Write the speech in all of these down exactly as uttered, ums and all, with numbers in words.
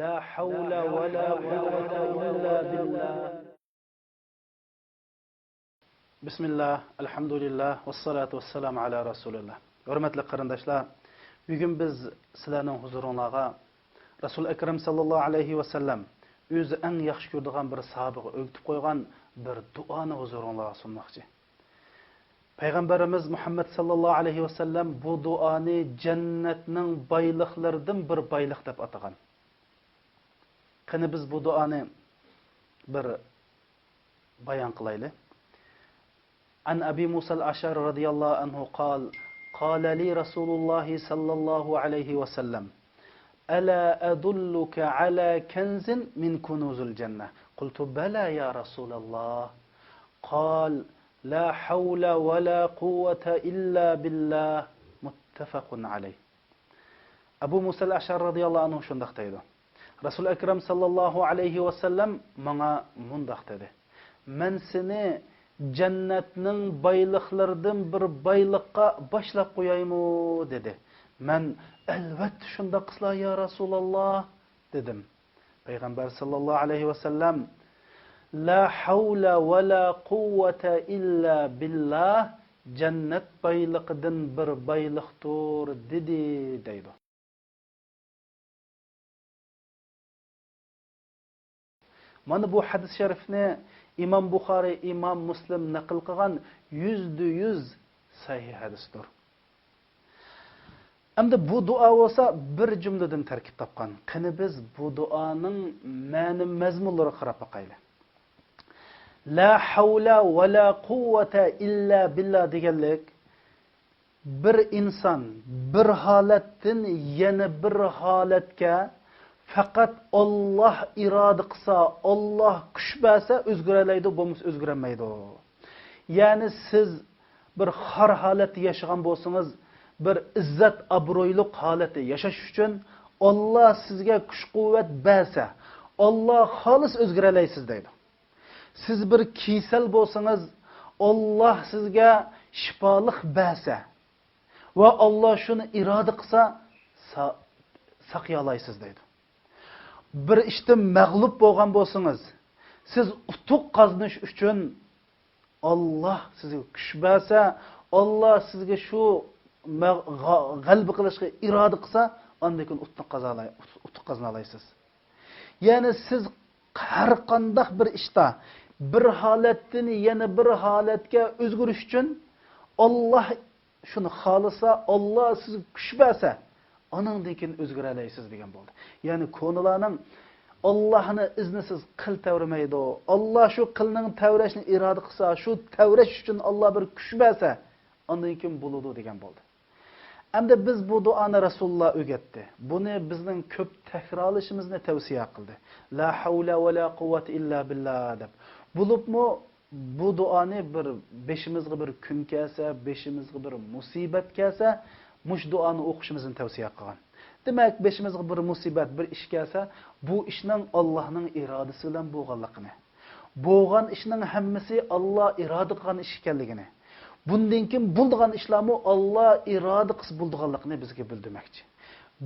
لا حول ولا قوة إلا بالله. بسم الله، الحمد لله، والصلاة والسلام على رسول الله. ھۆرمەتلىك قېرىنداشلار، بۈگۈن بىز سىلەرنىڭ ھۇزۇرۇڭلارغا رەسۇل ئەكرەم ساللاللاھۇ ئەلەيھى ۋەسەللەم ئۆزى ئەڭ ياخشى كۆرىدىغان بىر ساھابىغا ئۆگىتىپ قويغان بىر دۇئانى ھۇزۇرۇڭلارغا سۇنماقچى. پەيغەمبىرىمىز مۇھەممەد ساللاللاھۇ ئەلەيھى ۋەسەللەم بۇ دۇئانى جەننەتنىڭ بايلىقلىرىدىن بىر بايلىق دەپ ئاتىغان. قېنى بىز بۇ دۇئانى بىر بايان قىلايلى. عن أبي موسى الأشعري رضي الله عنه قال، قال لي رسول الله صلى الله عليه وسلم، ألا أدلك على كنز من كنوز الجنة؟ قلت، بلى يا رسول الله. قال، لا حول ولا قوة إلا بالله. متفق عليه. ئەبۇ مۇسەل ئەشئەرى رەزىياللاھۇ ئەنھۇ شۇنداق دەيدۇ، رەسۇل ئەكرەم ساللاللاھۇ ئەلەيھى ۋەسەللەم ماڭا مۇنداق دېدى، مەن سېنى جەننەتنىڭ بايلىقلىرىدىن بىر بايلىققا باشلاپ قويايمۇ؟ دېدى. مەن، ئەلۋەتتە شۇنداق قىلسىلا يا رەسۇلاللاھ، دېدىم. پەيغەمبەر ساللاللاھۇ ئەلەيھى ۋەسەللەم، لا ھەۋلە ۋە لا قۇۋۋەتە ئىللا بىللاھ، جەننەت بايلىقىدىن بىر بايلىقتۇر، دېدى، دەيدۇ. مانا بۇ ھەدىس شەرىفنى ئىمام بۇخارىي، ئىمام مۇسلىم نەقىل قىلغان يۈزدە يۈز سەھىھ ھەدىستۇر. ئەمدى بۇ دۇئا بولسا بىر جۈملىدىن تەركىب تاپقان. قېنى بىز بۇ دۇئانىڭ مەنە مەزمۇنلىرىغا قاراپ باقايلى. لا ھەۋلە ۋە لا قۇۋۋەتە ئىللا بىللا دېگەنلىك، بىر ئىنسان بىر ھالەتتىن يەنە بىر ھالەتكە پەقەت ئاللاھ ئىرادە قىلسا، ئاللاھ كۈچ بەرسە ئۆزگىرەلەيدۇ، بولمىسا ئۆزگىرەلمەيدۇ. يەنى سىز بىر خار ھالەتتە ياشىغان بولسىڭىز، بىر ئىززەت ئابرويلۇق ھالەتتە ياشاش ئۈچۈن ئاللاھ سىزگە كۈچ قۇۋۋەت بەرسە، ئاللاھ خالىسا ئۆزگىرەلەيسىز دەيدۇ. سىز بىر كېسەل بولسىڭىز، ئاللاھ سىزگە شىپالىق بەرسە ۋە ئاللاھ شۇنى ئىرادە قىلسا، سا-، ساقىيالايسىز دەيدۇ. بىر ئىشتا مەغلۇپ بولغان بولسىڭىز، سىز ئۇتۇق قازىنىش ئۈچۈن ئاللاھ سىزگە كۈچ بەرسە، ئاللاھ سىزگە شۇ مەغ-، غا-، غەلىبە قىلىشقا ئىرادە قىلسا، ئاندىن كېيىن ئۇتۇق قازالاي-، ئۇتۇق قازىنالايسىز. يەنى سىز ھەر قانداق بىر ئىشتا بىر ھالەتتىن يەنە بىر ھالەتكە ئۆزگىرىش ئۈچۈن ئاللاھ شۇنى خالىسا، ئاللاھ سىزگە كۈچ بەرسە، ئانىڭدىن كېيىن ئۆزگىرەلەيسىز دېگەن بولدى. يەنى كونىلارنىڭ ئاللاھنى ئىزنىسىز قىل تەۋرىمەيدۇ. ئاللاھ شۇ قىلنىڭ تەۋرەشنى ئىرادە قىلسا، شۇ تەۋرەش ئۈچۈن ئاللاھ بىر كۈچ بەرسە، ئاندىن كېيىن بولىدۇ دېگەن بولدى. ئەمدى بىز بۇ دۇئانى رەسۇلۇللاھ ئۆگەتتى. بۇنى بىزنىڭ كۆپ تەكرارلىشىمىزنى تەۋسىيە قىلدى. لا ھەۋلە ۋە لا قۇۋۋەتە ئىللا بىللا دەپ. بولۇپمۇ بۇ دۇئانى بىر بېشىمىزغا بىر كۈن كەلسە، بېشىمىزغا بىر مۇسىبەت كەلسە، مۇشۇ دۇئانى ئوقۇشىمىزنى تەۋسىيە قىلغان. دېمەك، بېشىمىزغا بىر مۇسىبەت، بىر ئىش كەلسە، بۇ ئىشنىڭ ئاللاھنىڭ ئىرادىسى بىلەن بولغانلىقىنى، بولغان ئىشنىڭ ھەممىسى ئاللاھ ئىرادە قىلغان ئىش ئىكەنلىكىنى، بۇندىن كېيىن بولىدىغان ئىشلارمۇ ئاللاھ ئىرادە قىلسا بولىدىغانلىقىنى بىزگە بىلدۈرمەكچى.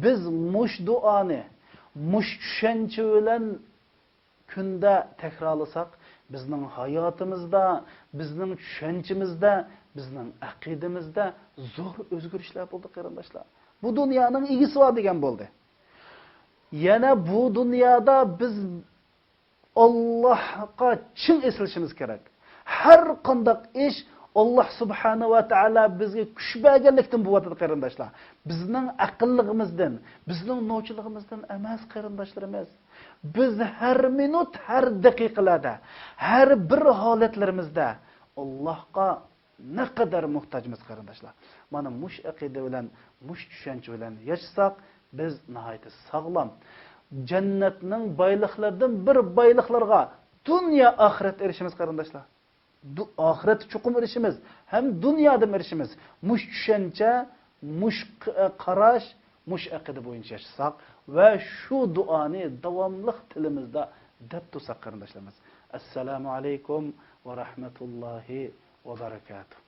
بىز مۇشۇ دۇئانى مۇشۇ چۈشەنچە بىلەن كۈندە تەكرارلىساق، بىزنىڭ ھاياتىمىزدا، بىزنىڭ چۈشەنچىمىزدە، بىزنىڭ ئەقىدىمىزدە زور ئۆزگىرىشلەر بولدى، قېرىنداشلار. بۇ دۇنيانىڭ ئىگىسى بار دېگەن بولدى. يەنە بۇ دۇنيادا بىز ئاللاھقا چىڭ ئېسىلىشىمىز كېرەك. ھەر قانداق ئىش ئاللاھ سۇبھانەھۇ ۋە تائالا بىزگە كۈچ بەرگەنلىكتىن بولۇۋاتىدۇ، قېرىنداشلار. بىزنىڭ ئەقىللىقىمىزدىن، بىزنىڭ نوچىلىقىمىزدىن ئەمەس، قېرىنداشلىرىمىز. بىز ھەر مىنۇت، ھەر دەقىقىلەردە، ھەر بىر ھالەتلىرىمىزدە ئاللاھقا نەقەدەر موھتاجمىز، قېرىنداشلار. مانا مۇشۇ ئەقىدە بىلەن، مۇشۇ چۈشەنچە بىلەن ياشىساق، بىز ناھايىتى ساغلام، جەننەتنىڭ بايلىقلىرىدىن بىر بايلىقلارغا دۇنيا ئاخىرەتتە ئېرىشىمىز، قېرىنداشلار. دۇ-، ئاخىرەتتە چوقۇم ئېرىشىمىز، ھەم دۇنيادىمۇ ئېرىشىمىز. مۇشۇ چۈشەنچە، مۇشۇ ق-، قاراش، مۇشۇ ئەقىدە بويىچە ياشىساق ۋە شۇ دۇئانى داۋاملىق تىلىمىزدا دەپ تۇرساق، قېرىنداشلىرىمىز. ئەسسالامۇ ئەلەيكۇم ۋە رەھمەتۇللاھى ۋە بەرەكاتۇھ.